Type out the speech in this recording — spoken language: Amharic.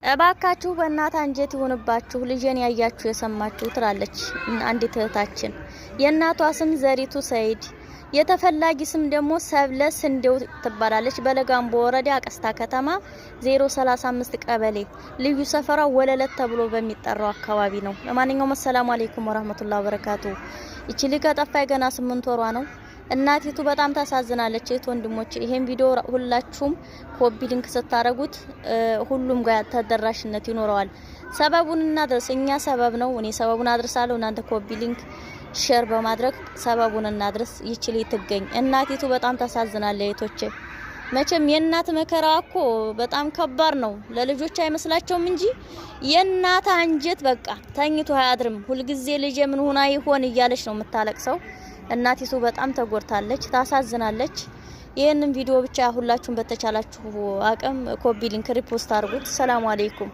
እባካችሁ በእናት አንጀት ይሁንባችሁ ልጄን ያያችሁ የሰማችሁ ትላለች አንዲት እህታችን። የእናቷ ስም ዘሪቱ ሰይድ፣ የተፈላጊ ስም ደግሞ ሰብለ ስንዴው ትባላለች። በለጋምቦ ወረዳ አቀስታ ከተማ 035 ቀበሌ ልዩ ሰፈሯ ወለለት ተብሎ በሚጠራው አካባቢ ነው። ለማንኛውም አሰላሙ አለይኩም ወራህመቱላሂ ወበረካቱ። ይቺ ልጅ ከጠፋች ገና 8 ወሯ ነው። እናቲቱ በጣም ታሳዝናለች። እህት ወንድሞች፣ ይሄን ቪዲዮ ሁላችሁም copy link ስታረጉት ሁሉም ጋር ተደራሽነት ይኖረዋል። ሰበቡን እናድርስ። እኛ ሰበብ ነው፣ እኔ ሰበቡን አድርሳለሁ። እናንተ copy link share በማድረግ ሰበቡን እናድርስ። ይቺ ልጅ ትገኝ። እናቲቱ በጣም ታሳዝናለች። እህቶቼ መቼም የእናት መከራ እኮ በጣም ከባድ ነው። ለልጆች አይመስላቸውም እንጂ የእናት አንጀት በቃ ተኝቶ አያድርም። ሁልጊዜ ልጄ ምን ሆና ይሆን እያለች ነው የምታለቅሰው። እናቲቱ በጣም ተጎድታለች፣ ታሳዝናለች። ይህንን ቪዲዮ ብቻ ሁላችሁም በተቻላችሁ አቅም copy link repost አድርጉት። ሰላም አለይኩም።